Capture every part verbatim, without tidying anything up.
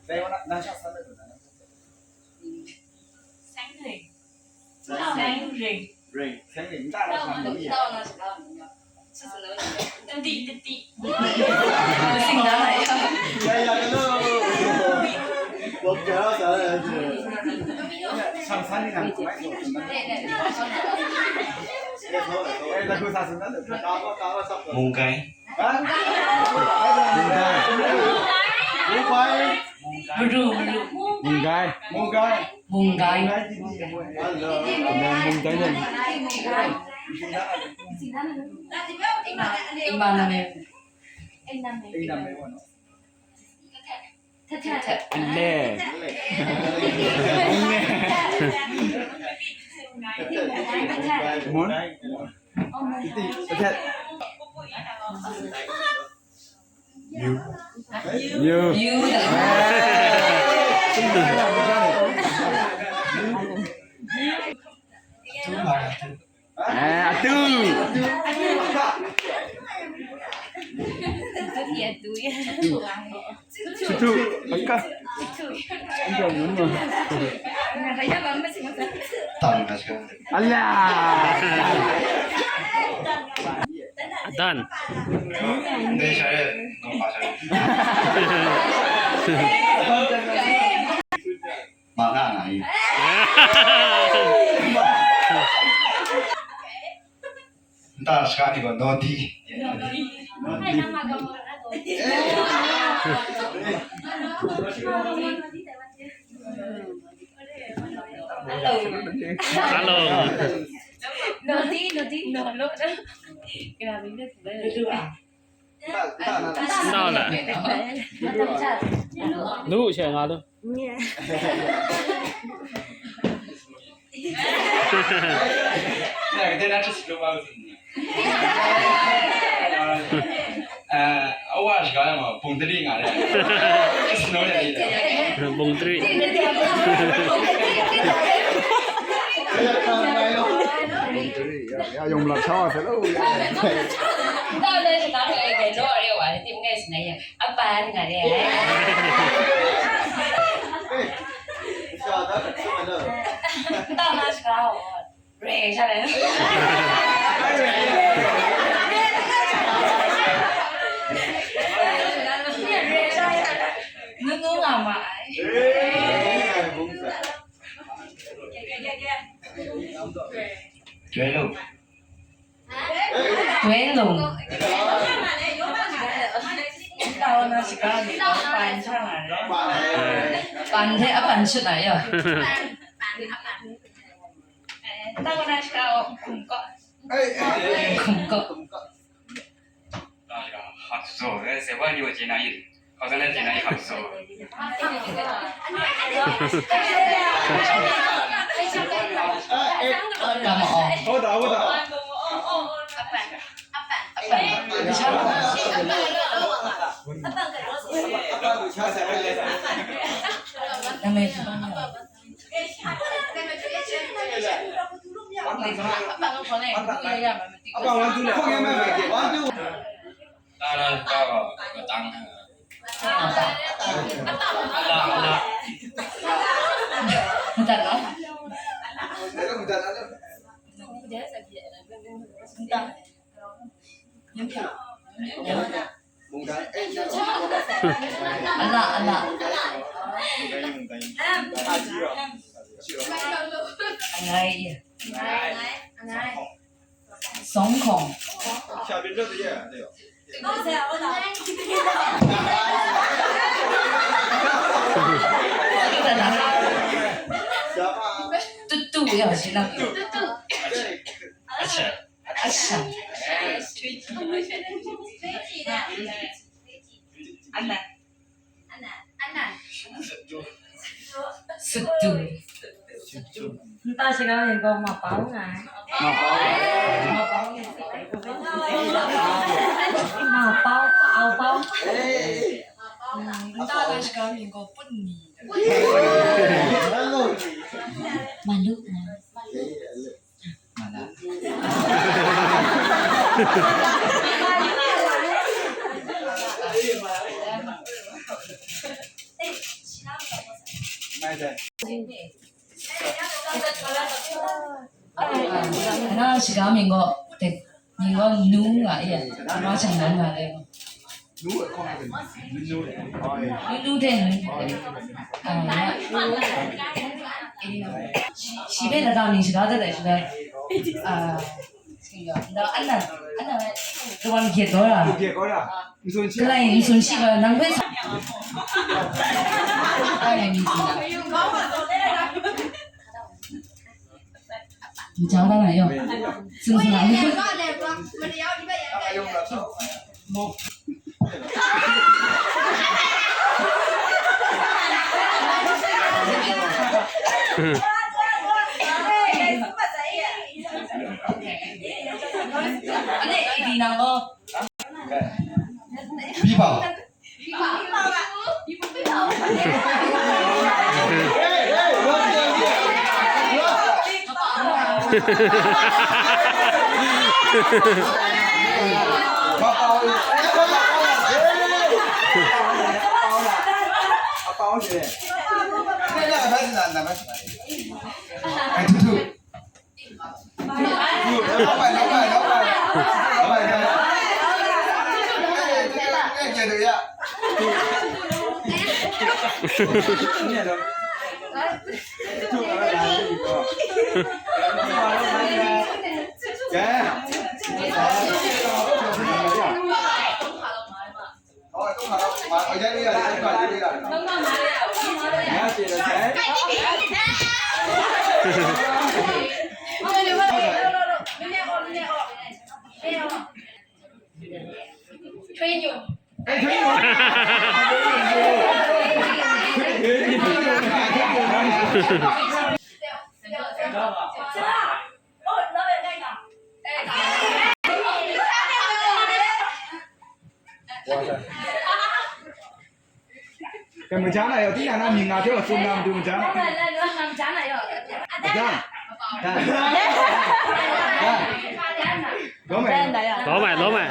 在我那南下三百多呢。三零。三零。对，三零，你打了三零。弟弟弟弟。不行，拿来呀。哎呀，hello。我不要啥了，是。上山的那个。哎，那个啥是那个？打我，打我，打我。蒙盖。 Munggai. Munggai. Munggai. Munggai. Munggai. Munggai. Imana me. Imana me. Imana me. Tete. Tete. Tete. Tete. Tete. Yu. Yu. Yu. Eh, atu. Atu. Atu. Aka. Atu. Alah. Adan. Mana na yi. Nta shaka ni ko nodi. Nodi. Hello. Nodi, nodi, no, no. Kira bing de. Hello. Lu, siya nga lu. Awa shiga na ma, pung tari nga re. Snow le ni da. Pung tari. Pung tari, ya, ya, yong lap sa wa se lo, ya. Tau le shiga ma, eh, lo re wa, tim ngai sna ya. Apan nga re. Tau na shiga wa. Re sha le. Nunu nga ma ai. Joi lo. Joi lo. Tau na shiga ni pan sha nga re. Pan de apan shut na ya. Tau na shiga o kum ko. Kum ko. Hak zo, eh, se wa ni wa jina yi. Hak zo na jina yi hak zo. Kama o. Ho da, ho da. Apan. Apan. Apan. Nama itu. Ala, ala. Angai. Song kong. Tutu ya, sila. Asha. Asha. Anan. Sutu. Nta shiga yin gaw ma pau nga ai. Ma pau. Ma pau. Ma pau, au pau. Nta shiga yin gaw pun ni. Ma lu nga. Nang shiga ming gaw, ming gaw nu nga e, nang shang nang nga le. Nu nu de nu. Shi be na dang ni shiga de de shiga. Ah, da an na, an na, da wan ge do ra. Ge ko ra. Ni sun shi. Kalai ni sun shi ba nang bai sa. Ai ni sun. Ni chang da na yo. Sun sun na. Biba. Kei maja na yau, tinang na mying nga hte wa tsun na matu maja na. Maja na yau. Adan. Adan. Adan. Adan. Lo mai. Lo mai, lo mai.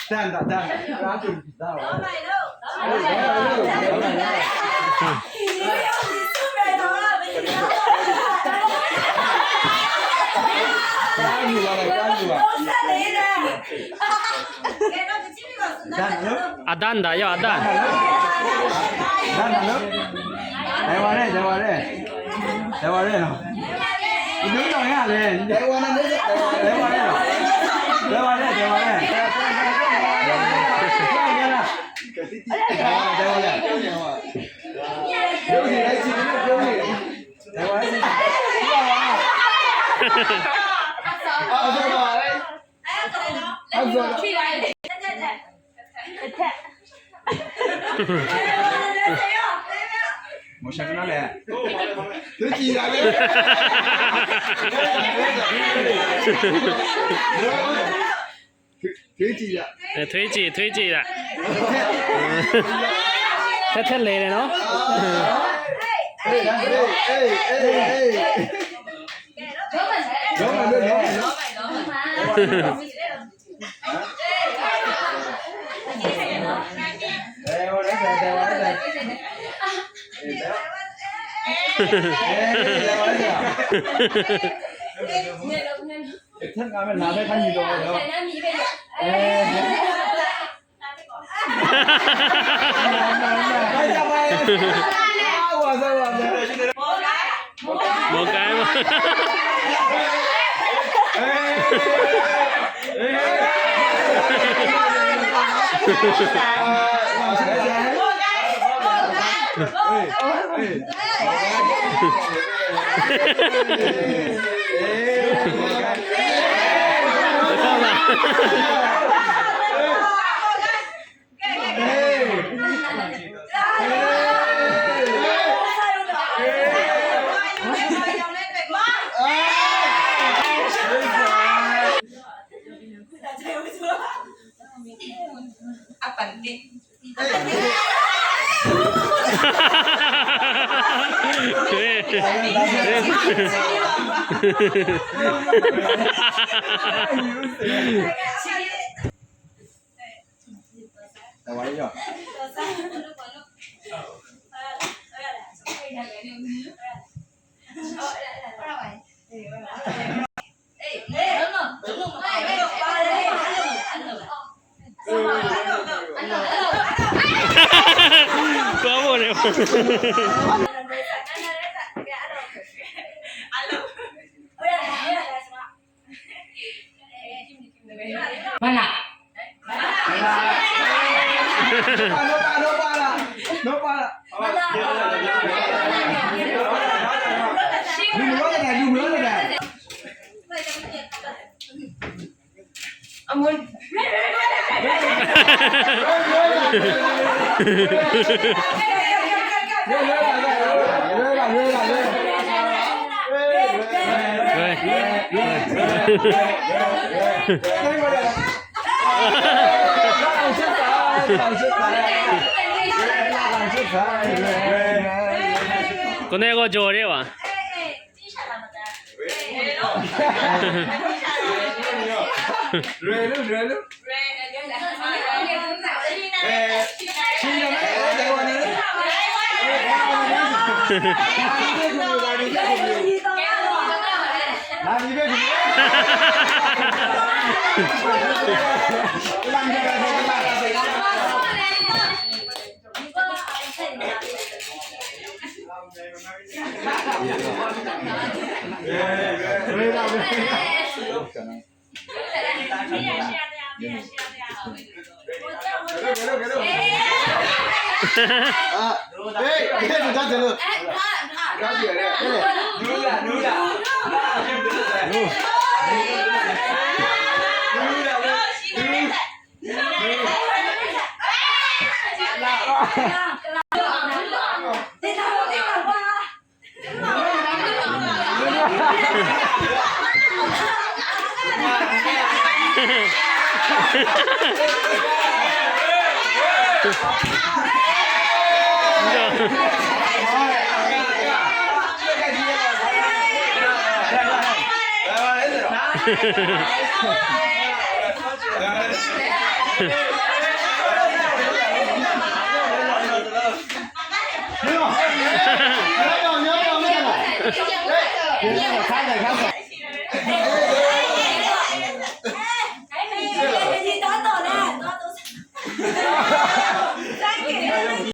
Dan da, dan. Adan da, yau adan. Dan da lo. Dai wa re, dai wa re. Dai wa re no. Ni dun dong ya le. Dai wa na, dai wa re no. Dai wa re, dai wa re. Dai wa re. Dai wa re. မောင်ရှန်ကနားလဲ။ သူကြည့်တာပဲ။ သူကြည့်တာ။ အဲ ထွေးကြည့် ထွေးကြည့်တာ။ ထက်ထက်လဲတယ်နော်။ အေး အေး အေး အေး အေး လုံးဝလို့ လုံးဝလို့။ မော်ကိုင်းပါ။ Kone ko jo re wa.